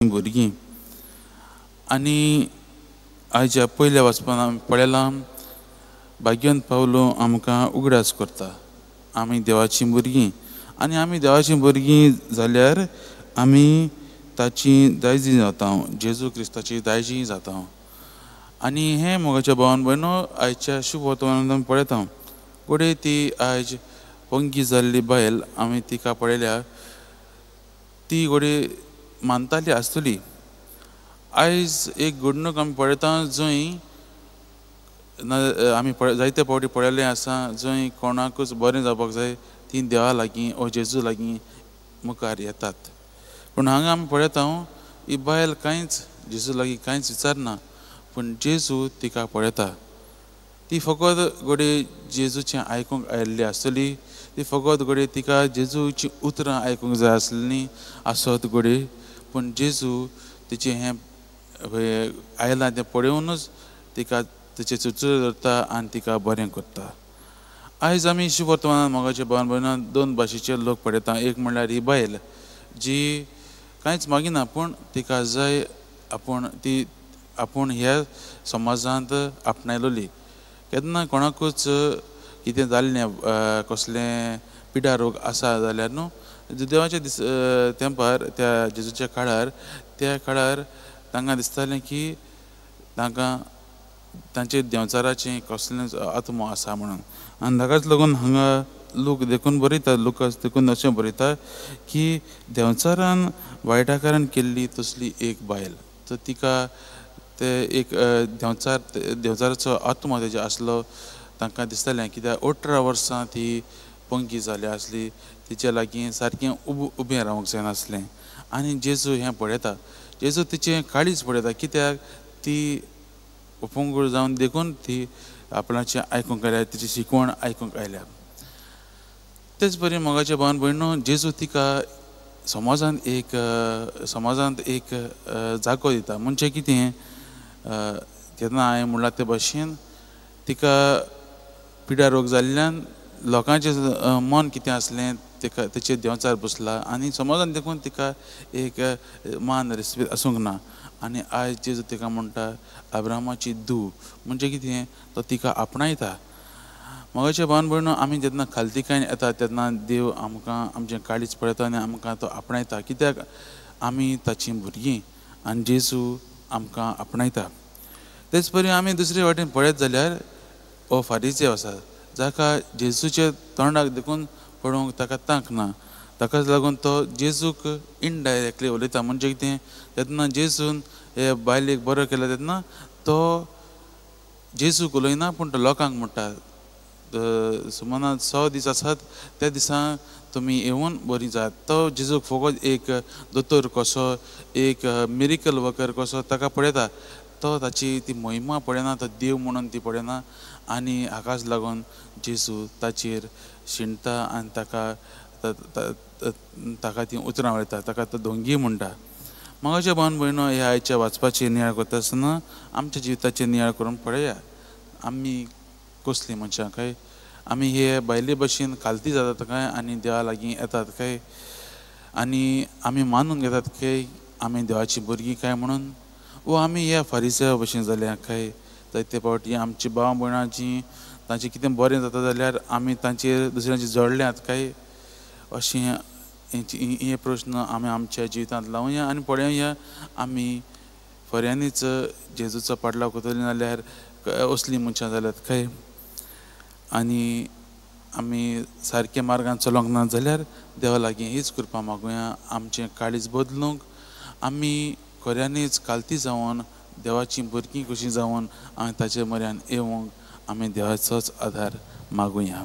भुरगीं आनी आयच्या पयल्या वाचपान आमी पळयलां भाग्यवंत पावलो आमकां उगडास करता आमी देवाचीं भुरगीं आनी आमी देवाचीं भुरगीं जाल्यार आमी ताची दायजी जाता, जेजू क्रिस्ताची दायजी जाता। आनी हें मोगाच्या भावान भयणो आयच्या शुभ वर्तमानांत आमी पळयता। घडये ती आयज पंगी जाल्ली बायल आमी तिका पळयल्या, ती घडये मानताली आसतली। आयज एक घडणूक आमी पळयता जंय आमी जायते फावटी पळयल्लें आसा, जंय कोणाकूच बरें जावपाक जाय ती देवा लागीं ओ जेजू लागीं मुखार येतात। पूण हांगा आमी पळयता ही बायल कांयच जेजू लागीं कांयच विचारना, पूण जेजू तिका पळयता। ती फकत घडये जेजूचें आयकूंक आयिल्ली आसतली, ती फकत घडये तिका जेजूचीं उतरां आयकूंक जाय आसलीं आसत घडये, पूण जेजू तिचें हें आयलां तें पळोवनूच तिका तिचें चुरचुरे धरता आनी तिका बरें करता। आयज आमी शुभ वर्तमानांत मोगाच्या भावान भयणां दोन भाशेचे लोक पळयता। एक म्हणल्यार ही बायल जी कांयच मागिना, पूण तिका जाय आपूण ती आपूण ह्या समाजांत आपणायलोली। केन्ना कोणाकूच कितें जाल्लें कसलें पिडा रोग आसा जाल्यार न्हू जुदेवाच्या दीस तेंपार त्या जेजूच्या काळार त्या काळार तांकां दिसतालें की तांकां तांचे देंवचाराचें कसलेंच आत्मो आसा म्हणून। आनी ताकाच लागून हांगा लोक देखून बरयता, लुकास देखून अशें बरयता की देंवचारान वायटाकारान केल्ली तसली एक बायल, तर तिका ते एक देंवचार देंवचाराचो आत्मो तेजे आसलो। तांकां दिसतालें कित्याक 18 वर्सां ती पंगी जाली आसली, तिचे लागीं सारकें उबें रावंक जायनासलें। आनी जेजू हें पळयता, जेजू तिचें काळीज पळयता, कित्याक ती अपंगूळ जावन देखून ती आपणाचें आयकूंक आयल्या, तिची शिकवण आयकूंक आयल्या। तेच परी मोगाच्या भावान भयणो जेजू तिका समाजांत एक जागो दिता। म्हणजे कितें केन्ना हांवें म्हणलां ते भाशेन तिका पिडा रोग जाल्ल्यान लोकांचें मन कितें आसलें तिका तेचेर देंवचार बसला आनी समाजान देखून तिका एक मान रेस्पेद आसूंक ना। आनी आयज जेजू तिका म्हणटा अब्रामाची धूव, म्हणजे कितें तो तिका आपणायता। मोगाच्या भावान भयणो आमी जेन्ना खालतीकायन येता तेन्ना देव आमकां आमचें काळीज पळयता आनी आमकां तो आपणायता, कित्याक आमी ताचीं भुरगीं आनी जेजू आमकां आपणायता। तेच परी आमी दुसरे वाटेन पळयत जाल्यार हो फारीजेव आसा जाका जेजूच्या तोंडाक देखून पळोवंक ताका तांक ना, ताकाच लागून तो जेजूक इनडायरेक्टली उलयता। म्हणजे कितें तेन्ना जेजून हे बायलेक बरो केला तेन्ना तो जेजूक उलयना, पूण तो लोकांक म्हणटा सुमानान 100 दीस आसात त्या दिसा तुमी येवन बरी जात। तो जेजूक फकत एक दोतोर कसो, एक मिरिकल वर्कर कसो ताका पळयता, तो ताची ती महिमा पळयना, तो देव म्हणून ती पळयना। आनी हाकाच लागून जेजू ताचेर शिणटा आनी ताका ताका ती उतरां उलयता, ताका तो दोंगी म्हणटा। मोगाच्या भावान भयणो ह्या आयच्या वाचपाची नियाळ करता आसतना आमच्या जिविताचेर नियाळ करून पळया आमी कसलीं मनशां काय, आमी हे बायले भशेन खालती जातात काय आनी देवा लागीं येतात काय, आनी आमी मानून घेतात काय आमी देवाची भुरगीं काय म्हणून, वो आमी ह्या फारीसां भशेन जाल्या काय। जायते फावटी आमची भाव भयणांची तांचें कितें बरें जाता जाल्यार आमी तांचेर दुसऱ्यांचे जडल्यात काय, अशें हे प्रस्न आमी आमच्या जिवितांत लावया आनी पळोवया आमी खऱ्यांनीच जेजूचो पाडलाव करतलीं जाल्यार असलीं मनशां जाल्यात काय, आनी आमी सारक्या मार्गान चलोवंक ना जाल्यार देवा लागीं हीच कृपा मागुया आमचें काळीज बदलूंक, आमी खऱ्यांनीच कालती जावन देवाचीं भुरगीं कशीं जावन आमी ताचे म्हऱ्यान येवंक आमी देवाचोच आदार मागुया।